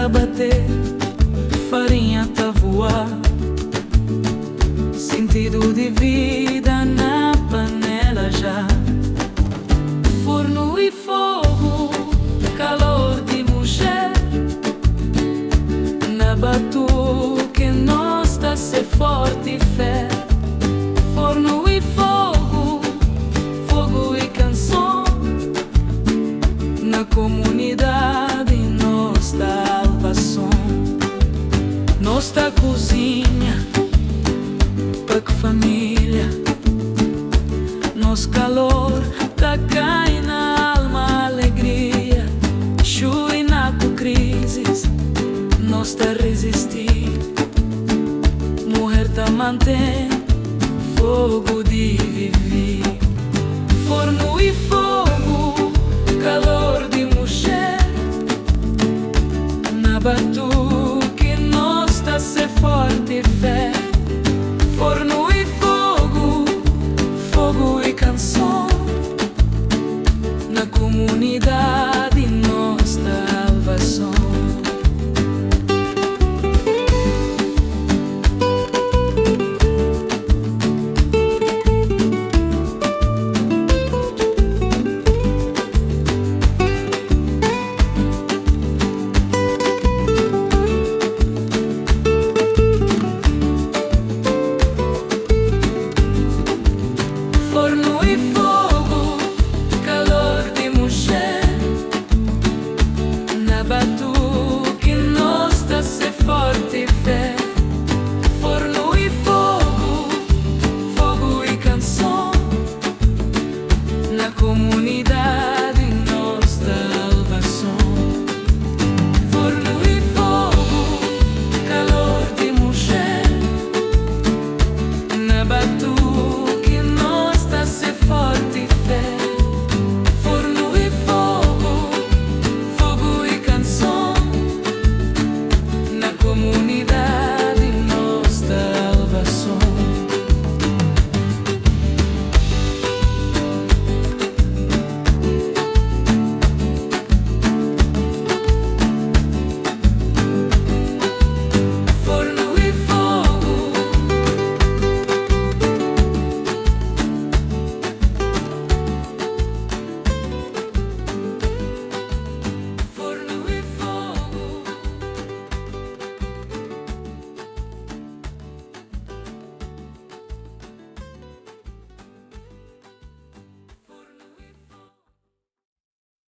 Ta bate, farinha ta voa. Sentidu di vida na panela já. Fornu i fogu, kalor di mudjer. Na batuki nos ta se forti fé. Fornu i fogu, fogu i kanson. Na komunidadi nos salvason. Nos ta kuzinha pa família. Nos kalor ta kai na alma alegria. Xuina ku krizis, nos ta resisti. Mudjer ta mante fogu di vivi. Fornu i fogu, kalor di mudjer. Na batuki nos ta se forti fé. Fornu i fogu, fogu i kanson. Na komunidadi.